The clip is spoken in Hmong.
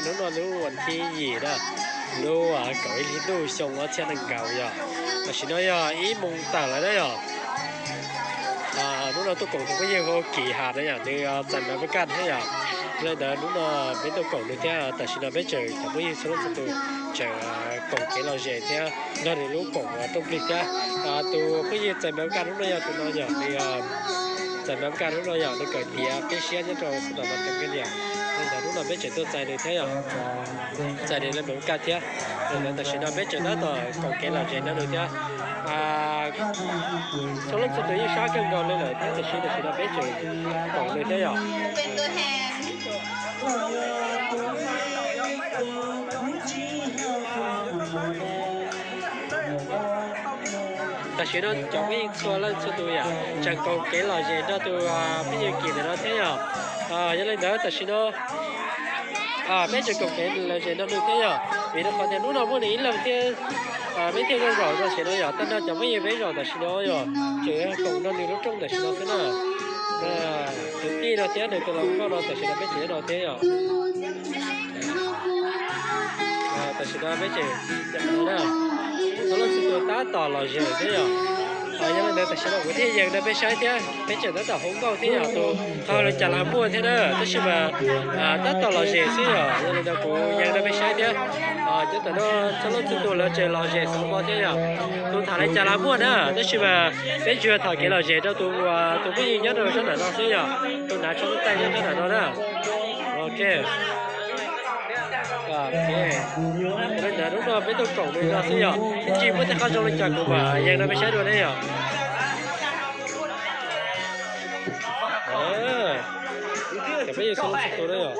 Hnub no lub vas thib yim na, lub kaum ib hlis ntuj xyoo ob txhiab nees nkaum yog, tam sim no yog ib moos tawm lawm na yog. Hnub no tuaj koom tus phooj ywg Hua Kim Has na yog, nws txais npav pab kaj thiab yog. Li ntawd hnub no peb tuaj koom nws thiab, tam sim no peb tseem cov phooj ywg txhua leej txhua tus tseem koom kev lom zem thiab nrog nws lub koom rooj plig thiab. Tus phooj ywg txais npav pab kaj hnub no yog tus no yog nws txais npav pab kaj hnub no yog nws kawm tiav qib siab nyob rau xab tam mas kam kaj liam. Li ntawd hnub no peb tseem tuaj txais nws thiab yog, txais nws li npav pab kaj thiab. Li ntawd tam sim no peb tseem tab tom koom kev lom zem nrog nws thiab. Txhua leej txhua tus yeej sab kawg nkaus li lawm thiab, tiam sis tam sim no peb tseem koom nws thiab yog. Tam sim no cov phooj ywg txhua leej txhua tus yom tseem koom kev lom zem nrog tus phooj ywg Kim ntawm no thiab yog. Yog li ntawd tam sim no peb tseem koom kev lom zem nrog nws thiab yog, vim rau qhov tias hnub no muaj nws ib leeg thiab, peb thiaj zaum zaum tam sim no yog tag nrho cov phooj ywg peb zaum tam sim no yog tseem koom nrog nws lub rooj tam sim no xwb na. Tus tij no thiab nws tus hluas nkauj no tam sim no peb tseem nyob no thiab yog. Tam sim no peb tseem, txhua leej txhua tus tab tom lom zem thiab yog. Yog li ntawd tam sim no kuv thiaj yees rau peb saib thiab, peb tseem tab tom hu nkauj thiab yog tus qhov li cas los muaj thiab na, tab sis mas tab tom lom zem xwb yog. Yog li ntawd kuv yees rau peb saib thiab. Cov tam no txhua leej txhua tus lawv tseem lom zem xov mo thiab yog. Tus tham li cas los muaj na, tab sis mas peb tsuas tham kev lom zem rau tus, tus phooj ywg nyob rau sab nram no xwb yog, tus hnav tsho taij nyob sab nram no na. Ok. Li ntawd hnub no peb tuaj koom nws no xwb yog, ib ntsis muaj tej qhov zoo li cas kuv mam yees rau peb saib dua ne yog. Cov peb yeej xu tu na yog.